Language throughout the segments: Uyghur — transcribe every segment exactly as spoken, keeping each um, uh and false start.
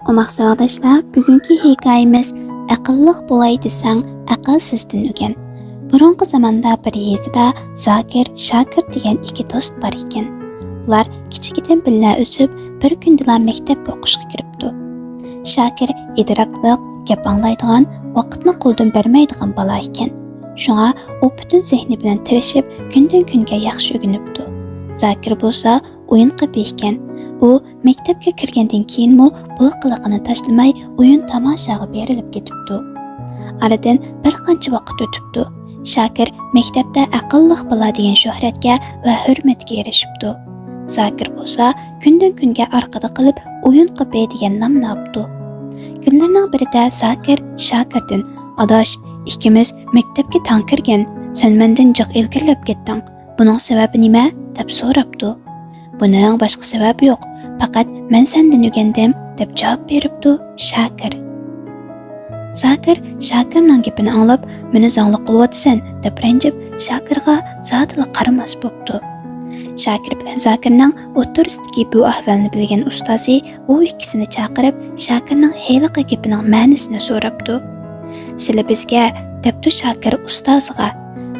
ئوماق ساۋاقداشلار، بۈگۈنكى ھېكايىمىز ئەقىللىق بولاي دېسەڭ، ئەقىلسىزدىن ئۆگەن. بۇرۇنقى زاماندا بىر يېزىدا زاكىر، شاكىر دېگەن ئىككى دوست بار ئىكەن. ئۇلار كىچىكىدىن بىللە ئۆسۈپ، بىر كۈندىلا مەكتەپكە ئوقۇشقا كىرىپتۇ. شاكىر ئىدراكلىق، گەپ ئاڭلايدىغان، ۋاقىتنى قولدىن بەرمەيدىغان بالا ئىكەن. شۇڭا ئۇ پۈتۈن زېھنى بىلەن تىرىشىپ، كۈندىن-كۈنگە ياخشى ئۆگىنىپتۇ. زاكىر بولسا ئويۇن قېپى ئىكەن. ئۇ مەكتەپكە كىرگەندىن كېيىنمۇ بۇ قىلىقىنى تاشلىماي، ئويۇن تاماشاغا بېرىلىپ كېتىپتۇ. ئارىدىن بىر قانچە ۋاقىت ئۆتۈپتۇ. شاكىر مەكتەپتە ئەقىللىق بالا دېگەن شۆھرەتكە ۋە ھۆرمەتكە ئېرىشىپتۇ. زاكىر بولسا كۈندىن-كۈنگە ئارقىدا قېلىپ، ئويۇن قېپى دېگەن نامنى ئاپتۇ. كۈنلەرنىڭ بىرىدە زاكىر شاكىردىن: «ئاداش، ئىككىمىز مەكتەپكە تەڭ كىرگەن، سەن مەندىن جىق ئىلگىرىلەپ كەتتىڭ. بۇنىڭ سەۋەبى نېمە؟» دەپ سوراپتۇ. «بۇنىڭ باشقا سەۋەبى يوق، پەقەت مەن سەندىن ئۆگەندىم» دەپ جاۋاب بېرىپتۇ شاكىر. زاكىر شاكىرنىڭ گېپىنى ئاڭلاپ، «مېنى زاڭلىق قىلىۋاتىسەن» دەپ رەنجىپ، شاكىرغا زادىلا قارىماس بوپتۇ. شاكىر بىلەن زاكىرنىڭ ئوتتۇرىسىدىكى بۇ ئەھۋالنى بىلگەن ئۇستازى ئۇ ئىككىسىنى چاقىرىپ، شاكىرنىڭ ھېلىقى گېپىنىڭ مەنىسىنى سوراپتۇ. «سىلى بىزگە» دەپتۇ شاكىر ئۇستازىغا.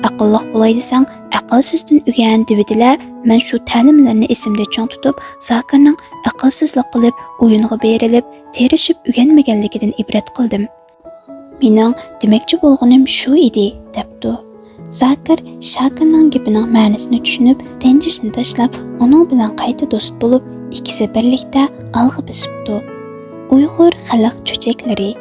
«ئەقىللىق بولاي دېسەڭ، ئەقىلسىزدىن ئۆگەن دېۋىدىلە، مەن شۇ تەلىملەرنى ئېسىمدە چىڭ تۇتۇپ، زاكىرنىڭ ئەقىلسىزلىق قىلىپ، ئويۇنغا بېرىلىپ، تىرىشىپ ئۆگەنمىگەنلىكىدىن ئىبرەت قىلدىم. مېنىڭ دېمەكچى بولغىنىم شۇ ئىدى» دەپتۇ. زاكىر شاكىرنىڭ گېپىنىڭ مەنىسىنى چۈشىنىپ، رەنجىشنى تاشلاپ، ئۇنىڭ بىلەن قايتا دوست بولۇپ، ئىككىسى بىرلىكتە ئالغا بېسىپتۇ. ئۇيغۇر خەلق چۆچەكلىرى.